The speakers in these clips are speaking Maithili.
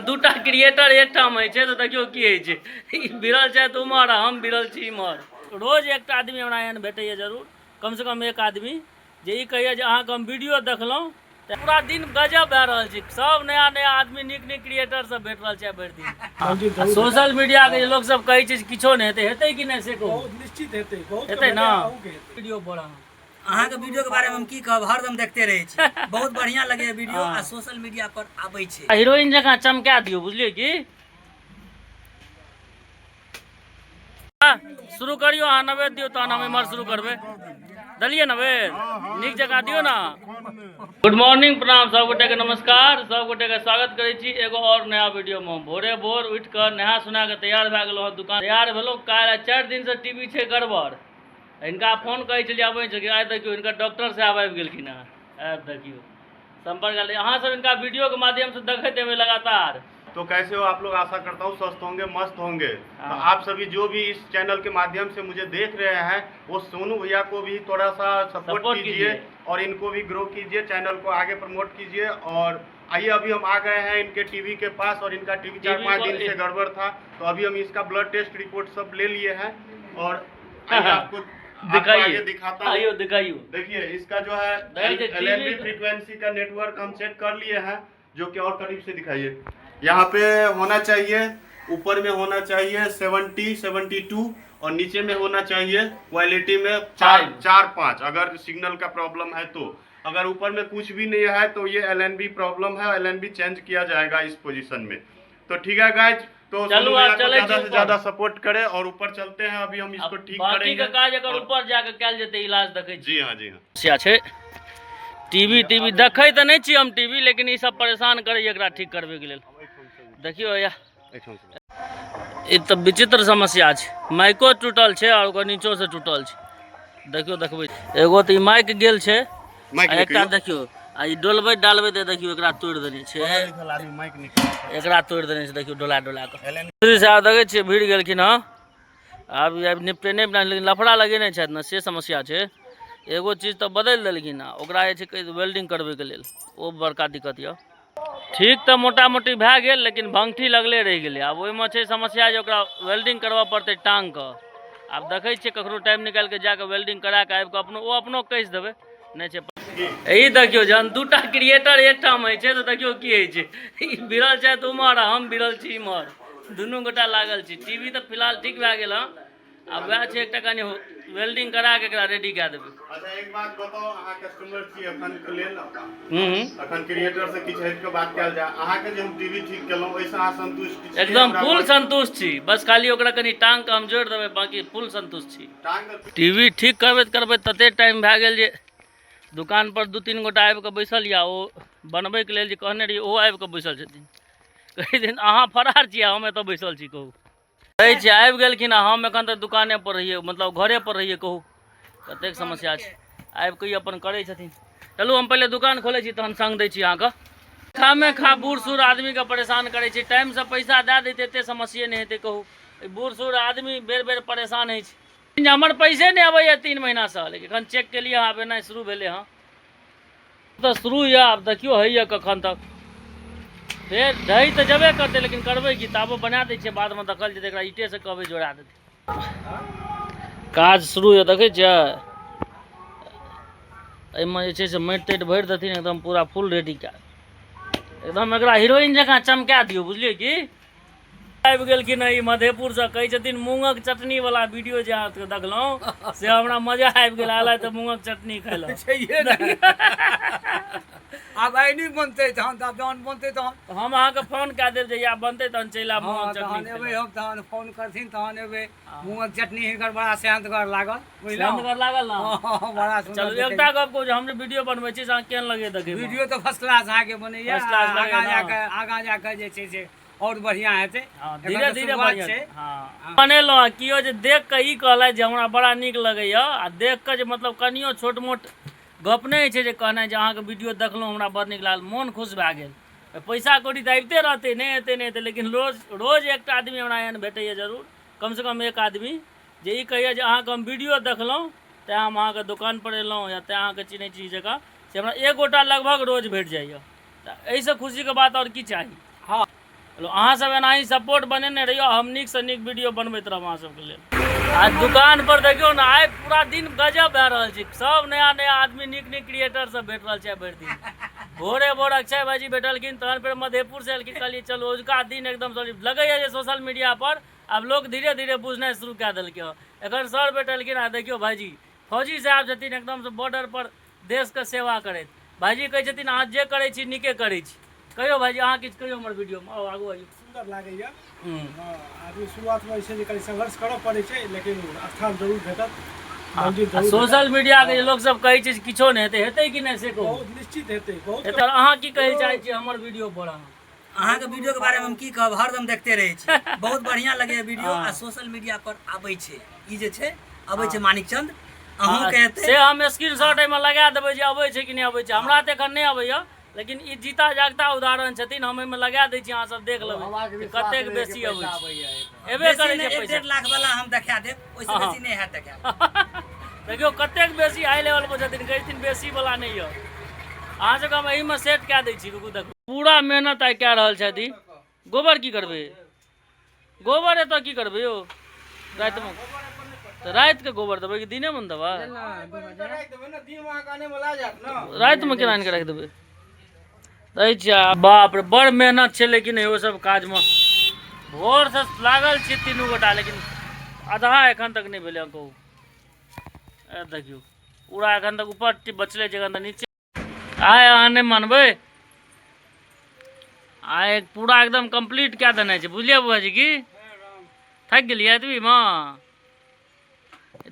दूटा क्रिएटर एकठाम होइ छै तऽ देखियौ की होइ छै। ई भिड़ल छथि उम्हर आ हम भिड़ल छी इम्हर। रोज एकटा आदमी हमरा एहन भेटैए जरूर, कमसँ कम एक आदमी जे ई कहैए जे अहाँके हम वीडियो देखलहुँ। तऽ पूरा दिन गजब भए रहल छै, सब नया नया आदमी, नीक नीक क्रिएटर सब भेट रहल छै भरि दिन। सोशल मीडिया के जे लोक सब कहै छै किछो नहि हेतै, हेतै कि नहि से कहू? बहुत निश्चित हेतै, बहुत हेतै ना? अहूँके हेतै। वीडियो पर अहाँ अहाँके वीडियो के बारे में हम की कहब, हरदम देखते रहै छी, बहुत बढ़िया लगैया वीडियो आ सोशल मीडिया पर आबै छै। हीरोइन जकाँ चमका दियौ, बुझलियै की? शुरू करियौ अहाँ, नवेद दियौ, तहन हम इम्हर शुरू करबै। देलियै नवेद? नीक जकाँ दियौ ना। गुड मॉर्निंग, प्रणाम सब गोटे के, नमस्कार सब गोटे के, स्वागत करै छी एगो और नया वीडियो में। भोरे भोर उठि कऽ नहा सुना कऽ तैयार भए गेलहुँ हँ, दुकान तैयार भेलहुँ। काल्हि 4 दिन से टीवी छै गड़बड़, हिनका फोन करै छलियै अबै छलखिन, आइ देखियौ हिनकर डॉक्टर साहब आबि गेलखिन हँ। आबि देखियौ संपर्क आयल। अहाँ सब हिनका वीडियो के माध्यम से देखैत हेबै लगातार। तो कैसे हो आप लोग? आशा करता हूँ स्वस्थ होंगे, मस्त होंगे। तो आप सभी जो भी इस चैनल के माध्यम से मुझे देख रहे हैं वो सोनू भैया को भी थोड़ा सा सपोर्ट सपोर्ट कीजिए कीजिए और इनको भी ग्रो कीजिए, चैनल को आगे प्रमोट कीजिए। और आइए अभी हम आ गए हैं इनके टीवी के पास और इनका टीवी 4 टीवी 5 को दिन से गड़बड़ था, तो अभी हम इसका ब्लड टेस्ट रिपोर्ट सब ले लिए हैं और आइए आपको आपको दिखाइए, आगे दिखाता हूँ। आइयो दिखाइयो। देखिए इसका जो है नहीं, जो L N B TV frequency का नेटवर्क हम चेक कर लिए हैं, जो कि और करीब से दिखाइए। यहाँ पे होना चाहिए, ऊपर में होना चाहिए 70 72 और नीचे में होना चाहिए क्वालिटी में 4 Five। 4 5। अगर सिग्नल का प्रॉब्लम है तो, अगर ऊपर में कुछ भी नहीं है तो ये एल एन बी प्रॉब्लम है, एल एन बी चेंज किया जाएगा इस पोजीशन में। तो ठीक है गाइज, तो चलू सोनू आप भैया को चले ज्यादा छी से ऊपर। ज्यादा सपोर्ट करें और ऊपर चलते हैं, अभी हम इसको अब ठीक बाकी करेंगे के काज अगर और- ऊपर जाके कयल जेतै, इलाज देखै छी। जी हाँ, जी हाँ। समस्या छै टीवी, टीवी देखै तऽ नहि छी हम टीवी, लेकिन ई सब परेशान करैए, एकरा ठीक करबैके लेल। देखियौ भैया, ई तऽ विचित्र समस्या छै। माइको टूटल छै आओर ओकर नीचो से टूटल छै। देखियौ, देखबै एगो तऽ ई माइक गेल छै माइक आ एकटा निकलियौ। देखियौ, आ ई डोलबैत डालबैत देखियौ एकरा तोड़ि देने छै, एकरा तोड़ि देने छै। देखियौ डोला डोला कऽ मिस्त्री साहब देखै छियै भिड़ गेलखिन हँ। आब ई आब निपटेने बिना, लेकिन लफड़ा लगेने छथि ने, से समस्या छै। एगो चीज तऽ बदलि देलखिन हँ, ओकरा जे छै वेल्डिंग करबैके लेल ओ बड़का दिक्कत यऽ। ठीक तऽ मोटा मोटी भए गेल, लेकिन भङ्गठी लगले रहि गेलै। आब ओहिमे छै समस्या जे ओकरा वेल्डिंग करबऽ पड़तै टाँग कऽ। आब देखै छियै ककरो टाइम निकालि कऽ जाकऽ वेल्डिंग करा कऽ आबि कऽ अपनो ओ अपनो कसि देबै, नहि छै। ई देखियौ जहन दूटा क्रिएटर एकठाम होइ छै तऽ देखियौ की होइ छै। ई भिड़ल छथि उम्हर आ हम भिड़ल छी इम्हर, दुनू गोटा लागल छी। टीवी तऽ फिलहाल ठीक भए गेल हँ, आब वएह छै एकटा कनि वेल्डिंग करा कऽ एकरा रेडी कए देबै। अच्छा एक बात बताउ, अहाँ कस्टमर छी अखन के लेल, हूँ अखन क्रिएटर से किछु हटि कऽ बात कयल जाय, अहाँके जे हम टीवी ठीक केलहुँ ओहिसँ अहाँ संतुष्ट छी? एकदम ओकरा फुल संतुष्ट छी, बस खाली ओकरा कनि टांग के हम जोड़ि देबै, बाकी फुल संतुष्ट छी। टांग के टीवी ठीक करबैत करबैत तते टाइम भए गेल जे दुकान पर 2-3 गोटा आबि कऽ बैसल यऽ, ओ बनबैके लेल जे कहने रहियै ओहो आबि कऽ बैसल छथिन। कहै छथिन अहाँ फरार छी आ हम एतऽ बैसल छी। कहू कहै छी आबि गेलखिन आ हम एखन तक दुकाने पर रहियै, मतलब घरे पर रहियै। कहू कतेक समस्या छै, आबि कऽ ई अपन करै छथिन। चलू हम पहिले दुकान खोलै छी तहन संग दै छी अहाँके। खामे खा बूढ़ सूढ़ आदमीके परेशान करै छै, टाइमसँ पैसा दए दैतै एते समस्ये नहि हेतै। कहू ई बूढ़ सूढ़ आदमी बेर बेर परेशान होइ छै। हमर पैसे नहि अबैए 3 महीनासँ, लेकिन एखन चेक केलियै हँ, आब एनाइ शुरू भेलै हँ तऽ शुरू यऽ। आब देखियौ होइए कखन तक, फेर ढहि तऽ जेबे करतै, लेकिन करबै की, ताबो बना दै छियै, बादमे देखल जेतै। एकरा ईंटेसँ कहबै जोड़ा देतै। काज शुरू यऽ, देखै छियै एहिमे जे छै से माटि ताटि भरि देथिन, एकदम पूरा फुल रेडी कए एकदम एकरा हीरोइन जकाँ चमका दियौ, बुझलियै की? आबि गेलखिन हँ ई मधेपुरसँ, कहै छथिन मूँगक चटनी वाला वीडियो जे अहाँके देखलहुँ से हमरा मजा आबि गेल, आयल तऽ मूँगक चटनी खयलहुँ। छैहे नहि, आब आइ नहि बनतै तहन तऽ जहन बनतै तहन हम अहाँके फोन कए देब, जहिया बनतै तहन चलि आयब हँ मूँगक तहन चटनी एबै खाय लए। हम, तहन फोन करथिन तहन एबै। मूँगक चटनी हिनकर बड़ा सेहन्तगर लागल, बुझलहुँ? सेहन्तगर लागल ने? हँ, बड़ा सुन्दर। चलू एकटा गप कहू जे हम जे वीडियो बनबै छी से अहाँ केहन लगैए देखैमे? वीडियो तऽ फर्स्ट क्लास अहाँके बनैया। First class लगैए आगाँ ने? जाकऽ, आगाँ जाकऽ जे छै से आओर बढ़िआँ हेतै। हँ, एखन धीरे तऽ धीरे शुरुआत बढ़िआँ छै। हँ बनेलहुँ आ केओ जे देख कऽ ई कहलथि जे हमरा बड़ा नीक लगैए आ देख कऽ जे मतलब कनियो छोट मोट गप नहि होइ छै जे कहनाइ जे अहाँके वीडियो देखलहुँ हमरा बड़ नीक लागल, मोन खुश भए गेल। पैसा कौड़ी तऽ आबिते रहतै, नहि हेतै नहि हेतै, लेकिन रोज रोज एकटा आदमी हमरा एहन भेटैए जरूर, कमसँ कम एक आदमी जे ई कहैए जे अहाँके हम वीडियो देखलहुँ तैँ हम अहाँके दोकानपर एलहुँ या तैँ अहाँके चिन्है छी जकाँ, से हमरा एक गोटा लगभग रोज भेट जाइए। तऽ एहिसँ खुशीके बात आओर की चाही। हँ। चलू अहाँसभ एनाही सपोर्ट बनेने रहियौ, हम नीकसँ नीक वीडियो बनबैत रहब अहाँ सबके लेल। आ दुकान पर देखियौ ने, आइ पूरा दिन गजब भए रहल छै। सब नया नया आदमी, नीक नीक क्रिएटर सब भेट रहल छै। भरि दिन भोरे भोर अक्षय भाईजी भेटलखिन, तहन फेर मधेपुर से एलखिन। कहलियै चलू, अजुका दिन एकदम लगैए जे सोशल मीडिया पर आब लोक धीरे धीरे बुझनाइ शुरू कए देलकै हँ। एखन सर भेटलखिन आ देखियौ भाईजी फौजी साहब छथिन, एकदमसँ बॉर्डर पर देशके सेवा करैत। भाईजी कहै छथिन अहाँ जे करै छी नीके करै छी। कहियौ भाईजी, अहाँ किछु कहियौ हमर वीडियोमे, आउ आगू आइयौ। सुन्दर लागैया। हँ, आदमी शुरुआतमे जे छै जे कनि संघर्ष करऽ पड़ै छै, लेकिन स्थान जरूर भेटत, मंजिल जरूर। सोशल मीडियाके जे लोक सब कहै छै जे किछो नहि हेतै, हेतै कि नहि से कहू? बहुत निश्चित हेतै, बहुत हेतै। अहाँ की कहै चाहै छियै हमर वीडियो पर? अहाँ अहाँके वीडियो के बारे में हम की कहब, हरदम देखते रहै छी, बहुत बढ़िया लगैया वीडियो। आ सोशल मीडिया पर आबै छै, ई जे छै अबै छै मानिक चंद अहूँके हेतै। से हम स्क्रीनशॉट एहिमे लगा देबै जे अबै छै कि नहि अबै छै। हमरा तऽ एखन नहि अबैया, लेकिन ई जीता जागता उदाहरण छथिन। हम एहिमे लगा दै छी, अहाँ सब देख लेबै जे कतेक बेसी अबै छै। एबे बेसी करै नहि, छै एक पैसा 1.5 लाख वाला हम देखा देब, ओहिसँ बेसी नहि हैत देखायल। देखियौ कतेक बेसी हाई लेवल पर छथिन, कहै छथिन बेसी वाला नहि यऽ। अहाँ सबके हम एहिमे सेट कए दै छी, रुकू। देखू पूरा मेहनत आइ कए रहल छथि। गोबर की करबै? गोबर एतऽ की करबै यौ? रातिमे तऽ रातिके गोबर देबै कि दिनेमे ने देबै? रातिमे केना आनि कऽ राखि देबै? दै छियै। बाप रे, बड़ मेहनत छै लेकिन इहो सब काजमे भोरसँ लागल छियै तीनू गोटा, लेकिन आधा एखन तक नहि भेलै हँ। कहू, ए देखियौ पूरा एखन तक ऊपर बचले छै, एखन तक नीचे। आइ अहाँ नहि मानबै, आइ पूरा एकदम कम्प्लीट कए देने छै। बुझलियै बुआजी की थाकि गेलियै एतबीमे?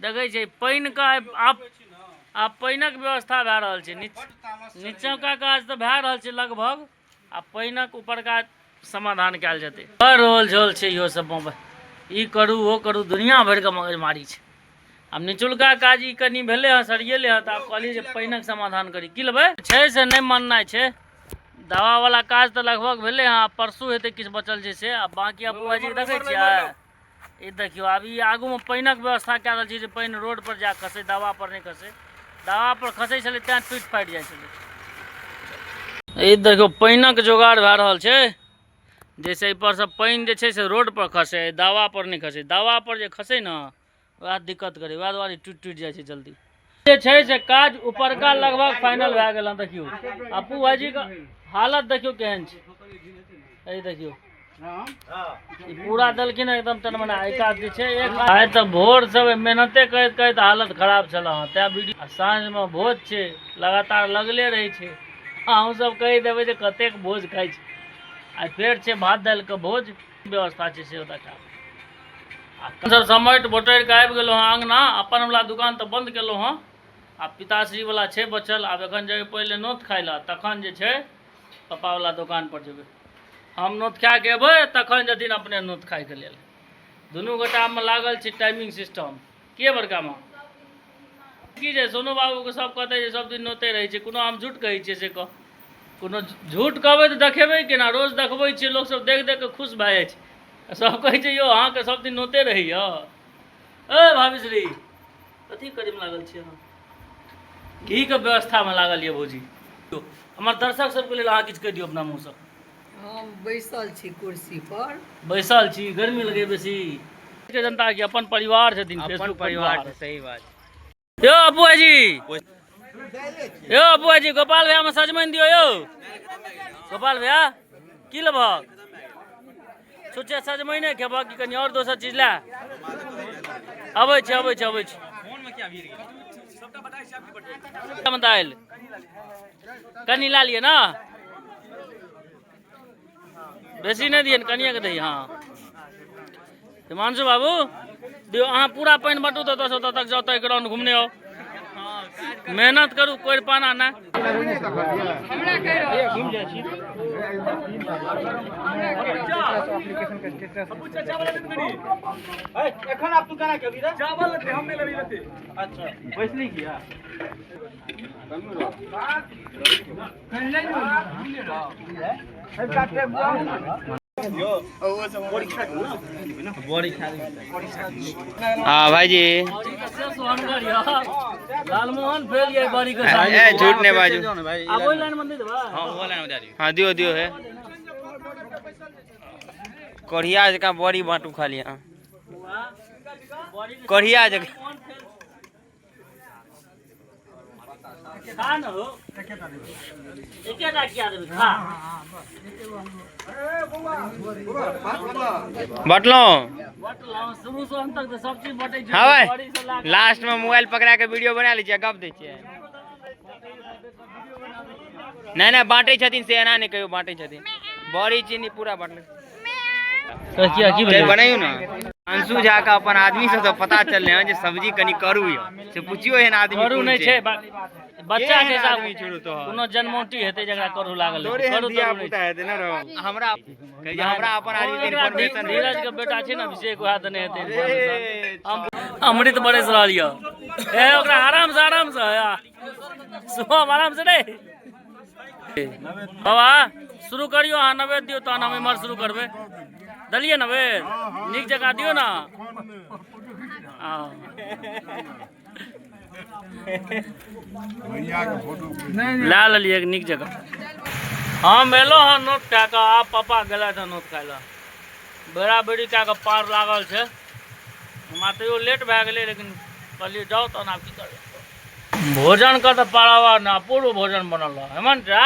देखै छै पानिके आब आब पानिक व्यवस्था भए रहल छै। नीचोका काज तऽ भए रहल छै लगभग, आ पानिक ऊपरका समाधान कयल जेतै। बड़ रोल झोल छै इहो सबमे, ई करू ओ करू, दुनिया भरिके मगजमारी छै। आब निचुलका काज ई कनि भेलै हँ, सरियेलै हँ, तऽ आब कहलियै जे पानिक समाधान करी। की लेबै छै से नहि माननाइ छै। दवावला काज तऽ लगभग भेलै हँ, आब परसू हेतै किछु बचल छै से। आ बाँकी आब बुआजीके देखै छियै, ई देखियौ आब ई आगूमे पानिक व्यवस्था कए रहल छै जे पानि रोड पर जा खसै, दवा पर नहि खसै। दवा पर खसै छलै तैं टूटि फाटि जाइ छलै। ई देखियौ पानिक जोगाड़ भए रहल छै, जाहिसँ एहिपर सँ पानि जे छै से रोड पर खसै, दवा पर नहि खसै। दवा पर जे खसै ने वएह दिक्कत करै, वएह दुआरे टूटि टूटि जाइ छै जल्दी। जे छै से काज उपरका लगभग फाइनल भए गेल हँ। देखियौ अपू भाईजीके हालत देखियौ केहन छै। एहि देखियौ ई पूरा देलखिन एकदम टनमना। एहि काज जे छै एक आइ तऽ भोर सब मेहनते करैत करैत हालत खराब छल हँ, तैं वीडियो। आ साँझमे भोज छै, लगातार लगले रहै छै। अहूँ सब कहि देबै जे कतेक भोज खाइ छै। आइ फेर छै भात दालिके भोज, व्यवस्था छै से देखा। आ सब समटि बोटरि कऽ आबि गेलहुँ हँ अङ्गना। अपन वला दुकान तऽ बन्द केलहुँ हँ, आ पिताश्री वला छै बचल। आब एखन जेबै पहिले नोत खाइ लए, तखन जे छै पप्पा वला दोकान पर जेबै। हम नोत खा कऽ एबै, तखन जेथिन अपने नोत खाइके लेल। दुनू गोटामे लागल छै टाइमिंग सिस्टम के बड़का माँ की जे सोनू बाबूके सब कहतै जे सब दिन नोते रहै छै। कोनो हम झूठ कहै छियै से कह? कोनो झूठ कहबै तऽ देखेबै केना? रोज देखबै छियै, लोकसब देख देख कऽ खुश भए जाइ छै। सब कहै छै यौ अहाँके सब दिन नोते रहैया। ए भाभीश्री, कथी करैमे लागल छियै अहाँ? घीके व्यवस्थामे लागल यऽ भौजी। हमर दर्शक सबके लेल अहाँ किछु कहि दियौ अपना मुँहसँ। हम बैसल छी कुर्सी पर। बैसल छी, गर्मी लगे बेसी के जनता के अपन परिवार छथिन, अपन परिवार छै। सही बात। यौ अबुआ जी, यौ अबुआ जी, गोपाल भैया में सजमनि दियौ। यौ गोपाल भैया, की लेबहक? सोचे सजमनि खेबह कि कनि आओर दोसर चीज लए? अबै छै, अबै छै, अबै छै। दालि कनि लए लिअ ने, बेसी नहि दिअ, कनिएके दही। हँ हिमांशु बाबू दियौ अहाँ पूरा पानि बाँटू तऽ ओतऽसँ ओतऽ तक जाउ तऽ एक राउंड घुमने आउ। मेहनत करू, कोरि पाना नहि। हाँ भाईजी, लालमोहन फेल ये बड़ी के। ए झूठ नहीं बाजू। आब ओहि लाइन में दे देबै। हाँ दियो दियो है। कोढ़िया जकाँ बड़ी बाँटू खाली अहाँ। कोढ़िया जकाँ। खा न हो, एकेटा किया देबै, खा। बटलहुँ। बटलहुँ, शुरू से अंत तक तऽ सब चीज बटै छै। हाँ भाई। बड़ी से लए कऽ- लास्ट में मोबाइल पकड़ा के वीडियो बना लै छियै, गप दै छियै। नहि नहि, बाँटै छथिन से एना नहि कहियौ, बाँटै छथिन। बड़ी चीनी पूरा बाँटलक। किया की चल बनाइयो ने। अंशु झा के अपन आदमी से तऽ पता चललै हँ जे सब्जी कनि करू यऽ, से पुछियो एहन आदमी करू कोन नहि छै। बच्चा के एहन हिसाब आदमी छोड़ू तोहर। कोनो जन्मौटी हेतै जकरा करू लागल हेतै। तोरे एहन करू धिया तरू नहि पुता छै। हेतै ने रौ। हमरा कहै जे हमरा अपन आदमी के एकरा इन्फॉर्मेशन। धीरज के बेटा छै ने अभिषेक, वएह देने हेतै information। अमृत बरस रहल यऽ। ए ओकरा आराम से, आराम से आ। शुभम, आराम से रे बाबा, शुरू करियौ अहाँ, नवेद दियौ, तहन हम इम्हर शुरू करबै। देलियै नवेद? नीक जकाँ दियौ ने। हँ, लए लेलियै नीक जकाँ। हम एलहुँ हँ नोत खा कऽ, आब पापा गेलथि हँ नोत खाय लए। बेरा बेरी कए कऽ पार लागल छै। हमरा तैयो लेट भए गेलै, लेकिन कहलियै जाउ तहन, आब की करबै? भोजनके तऽ पारावा ने अपूर्व भोजन बनल रहै। हेमन्त झा,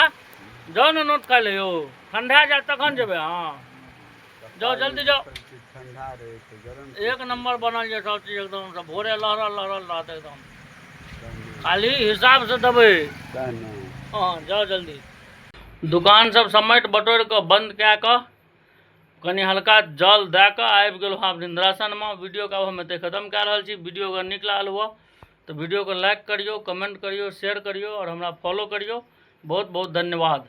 जाउ ने नोत खाय लए यौ, ठंडा जायत तखन जेबै। हँ, जाउ, जल्दी जाउ। एक नंबर बनल जे सब चीज, एकदम से भोरे लहरल लहरल रहत एकदम। खाली हिसाबसँ देबै। हँ, जाउ जल्दी। दुकान सब समेट बटोरि कऽ बन्द कए कऽ, कनि हल्का जल दए कऽ आबि गेलहुँ आब निद्रासनमे। वीडियोके आब हम एतै खतम कए रहल छी। वीडियो अगर नीक लागल हुए तऽ वीडियोके लाइक करियौ, कमेंट करियौ, शेयर करियौ आओर हमरा फॉलो करियौ। बहुत बहुत धन्यवाद।